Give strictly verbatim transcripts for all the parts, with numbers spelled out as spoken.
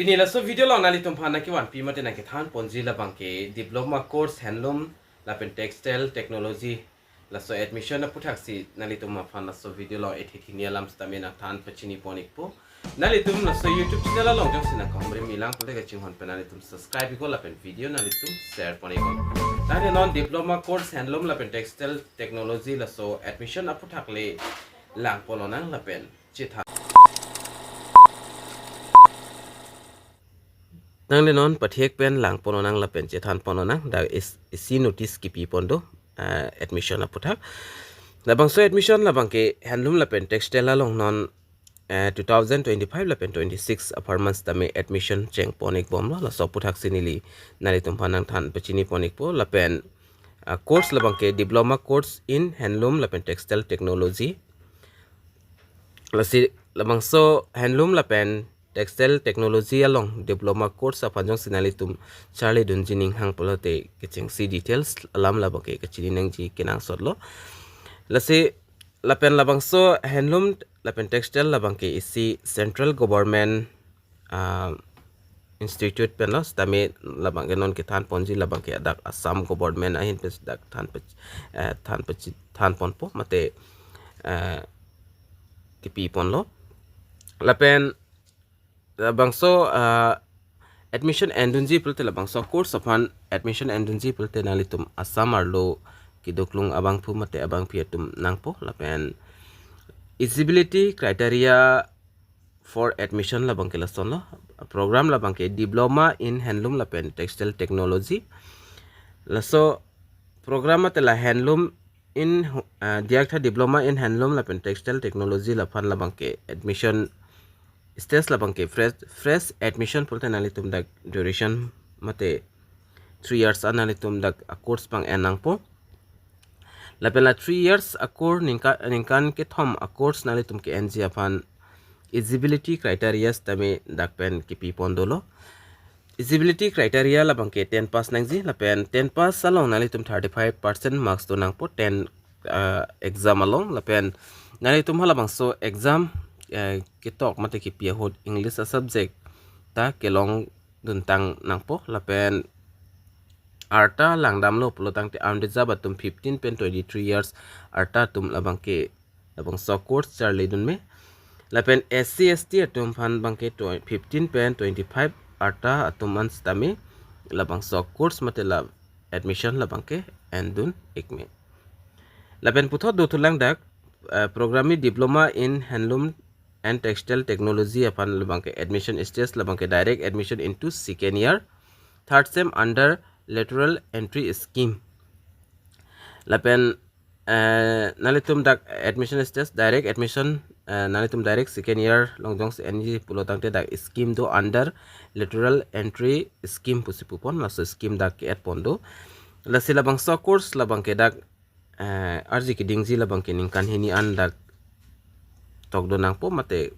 Pini laso video along nanglitum aphan nangkevanpi mate nangkethan ponji labang ke diploma course handloom lapen textile technology laso admission aputhaksi nanglitum aphan laso video along ethe thini alam sitame nangthan pachini pon ikpo. Nanglitum laso YouTube channel along jongsi nangkahumri milang pulote kachinghon pen nanglitum subscribe iknon lapen video nanglitum share pon iknon. Tangte non diploma course handloom lapen textile technology laso admission aputhak le lang pon lonang lapen chethan. Tangte non pathek pen lang pon lonang lapen chethan pon lonang, dak is-, isi notice kipi pon do, ah, admission aputhak. Labangso admission labang ke handloom lapen textile along non, eh, two thousand twenty-five lapen twenty-six apharman sitame admission cheng pon ikbomlo, laso aputhaksi neli nanglitum aphan nangthan pachini pon ikpo lapen, ah, course labang ke diploma course in handloom lapen textile technology. Lasi labangso handloom lapen textile technology along diploma course aphan jongsi nanglitum charlidunji ning hang pulote kechengsi details alam labang ke kachini nangji kenangsotlo. Lasi lapen labangso handloom lapen textile labang ke isi central government, ah, institute pen lo, sitame labang ke non kethan ponji labang ke dak Assam government ahin pen dak than pe-, eh, than pe-, than ponpo mate, eh, kipi ponlo. Lapen labangso, ah, admission endunji pulote labangso course aphan admission endunji pulote nanglitum Assam arlo kedoklong abangphu mate abangpi atum nangpo lapen eligibility criteria for admission labang ke lasonlo. Program labang ke diploma in handloom lapen textile technology. Laso program mate la handloom in, ah, diyaktha diploma in handloom lapen textile technology laphan labang ke admission stage labang ke fresh, fresh admission pulote nanglitum dak duration mate three years an nanglitum dak a course pang-en nangpo. Lapen la three years a course ningka-, ningkan kethom a course nanglitum ke-enji aphan eligibility criteria sitame dak pen kipi pon dolo. Eligibility criteria labang ke ten pass nangji lapen ten pass along nanglitum thirty-five percent marks do nangpo ten, ah, exam along lapen nanglitum halabangso exam, eh, ketok mate kipi ahut English a subject ta kelongduntang nangpo lapen arta langdamlo pulo tangte unreserved atum fifteen pen twenty-three years arta atum labang ke labangso course charlidun me. Lapen S C S T atum aphan bang ke tw-, fifteen pen twenty-five arta atum an sitame labangso course mate la admission labang ke endun ik me. Lapen puthot dothulang dak, eh, programming diploma in handloom and textile technology aphan labang ke admission stage labang ke direct admission into second year, third sem under lateral entry scheme. Lapen, eh, nanglitum dak admission stage direct admission, eh, nanglitum direct second year along jongsi enji pulo tangte dak scheme do under lateral entry scheme pusi pu pon, laso scheme dak ke-et pon do. Lasi labangso course labang ke dak, eh, arji kedingji labang ke ningkan hini an dak tokdun nangpo mate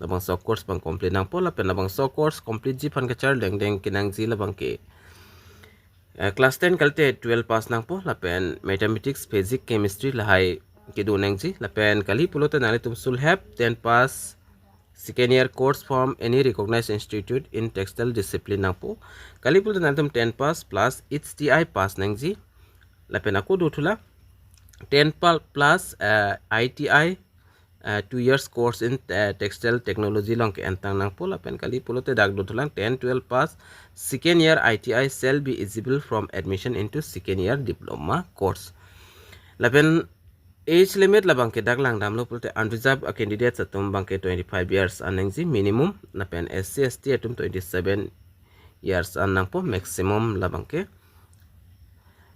labangso course pang complete nangpo lapen labangso course complete ji aphan kacharli dengdeng kenangji labang ke, eh, class ten kalite twelve pass nangpo lapen mathematics, physics, chemistry lahai kedo nangji lapen kali pulote nanglitum should have ten pass second year course from any recognized institute in textile discipline nangpo. Kali pulote nanglitum ten pass plus H T I pass nangji. Lapen ako dothulang ten pa-, plus, eh, I T I, eh, two years course in, eh, textile technology along ke-entang nangpo lapen kali pulote dak dothulang ten twelve pass second year I T I shall be eligible from admission into second year diploma course. Lapen age limit labang ke dak langdamlo pulote unreserved a candidates atum bang ke twenty-five years an nangji minimum lapen S C S T atum twenty-seven years an nangpo maximum labang ke.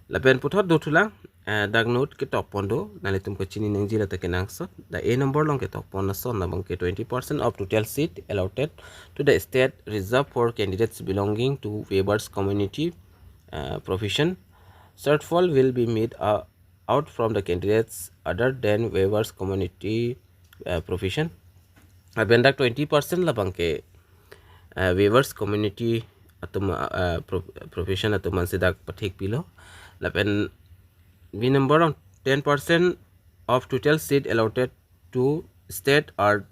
Lapen puthot dothulang, eh, dak note ketok pon do, nanglitum kachini nangji lata kenangsot. The A number along ketok pon lason labang ke twenty percent of total seat allotted to the state reserved for candidates belonging to weavers community, uh, profession. Shortfall will be made, uh, out from the candidates other than weavers community, uh, profession. Lapen dak twenty percent labang ke, uh, weavers community atum, uh, pro-, profession atum ansi dak pathek pilo. Lapen B number along ten percent of total seat allotted to state are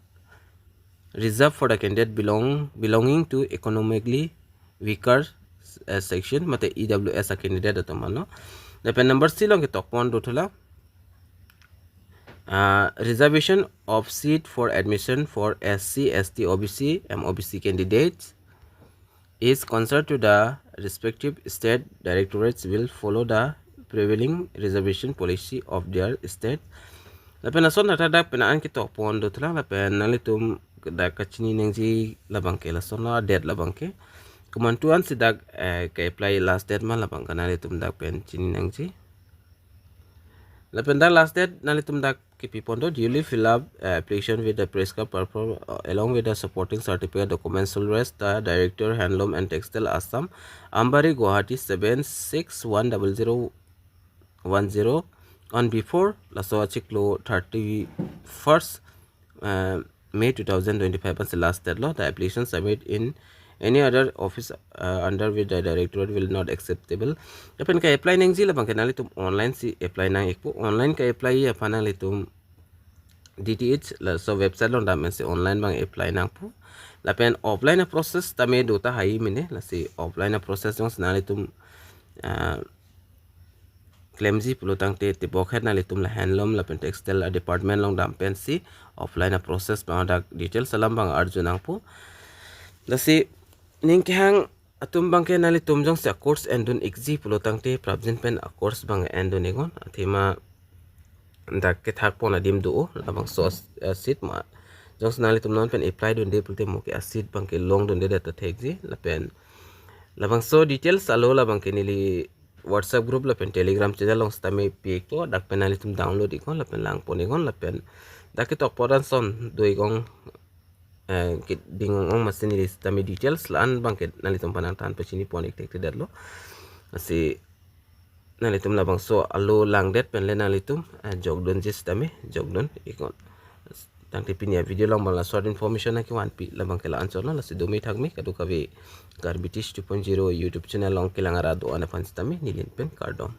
reserved for the candidate belong belonging to economically weaker, uh, section, mate E W S a candidate atum ano. Lapen number C along ketok pon do thula. Uh, reservation of seat for admission for S C, S T, O B C, M O B C candidates is concerned to the respective state directorates will follow the prevailing reservation policy of their state. Lapen lason tata dak penang ketok pon do thula, lapen nanglitum dak kachini nangji labang ke lason lo, date labang ke. Komantu ansi dak, eh, ke-apply last date ma labang ke nanglitum dak pen chini nangji. Lapen dak last date nanglitum dak kepi pon do, duly fill up, uh, application with the prescribed purpose, uh, along with the supporting certificate documents, shall reach the Director, Handloom and Textile, Assam, Ambari, Guwahati seven six one double zero one zero on before laso achiklo thirty-first, uh, May two thousand twenty-five ansi last date lo. The application submit in any other office, uh, under which the directorate will not acceptable. Lapen ke-apply nangji labang ke nanglitum online si apply nang-ikpo. Online ke-apply aphan nanglitum D T H laso website along dam pensi online abang apply nangpo. Lapen offline a process tame do tahai mene, lasi offline a process jongsi nanglitum, ah, klemji pulo tangte tebok het nanglitum la Handloom lapen Textile a department along dam pensi offline a process abang dak details alam abang arju nangpo. Lasi ning kehang atum abang ke nanglitum jongsi a course endun-ikji pulo tangte prapjin pen a course abang endun-iknon, athema dak kethak pon adim do-o, labangso as-, a seat ma. Jongsi nanglitum non pen apply dunde pulote mo ke a seat abang ke longdunde det ta thekji. Lapen labangso details alo labang ke neli WhatsApp group lapen Telegram channel along sitame pi-ikpo, dak pen nanglitum download-iknon lapen lang pon-iknon, lapen dak ketok pon anson do-iknon, eh, keding-ong masi neli sitame details la-an abang ke nanglitum aphan nangthan pachini pon-ik thekthedet lo. Lasi nanglitum labangso alo langdet pen le nanglitum, eh, jokdunji sitame jokdun-iknon. Tangte pini a video along abang la short information nangkevanpi labang ke la-anchot lo, lasi dome thakme kadokave Karbi Teach two point zero YouTube channel along kelang arat do-an aphan sitame neli pen kardom.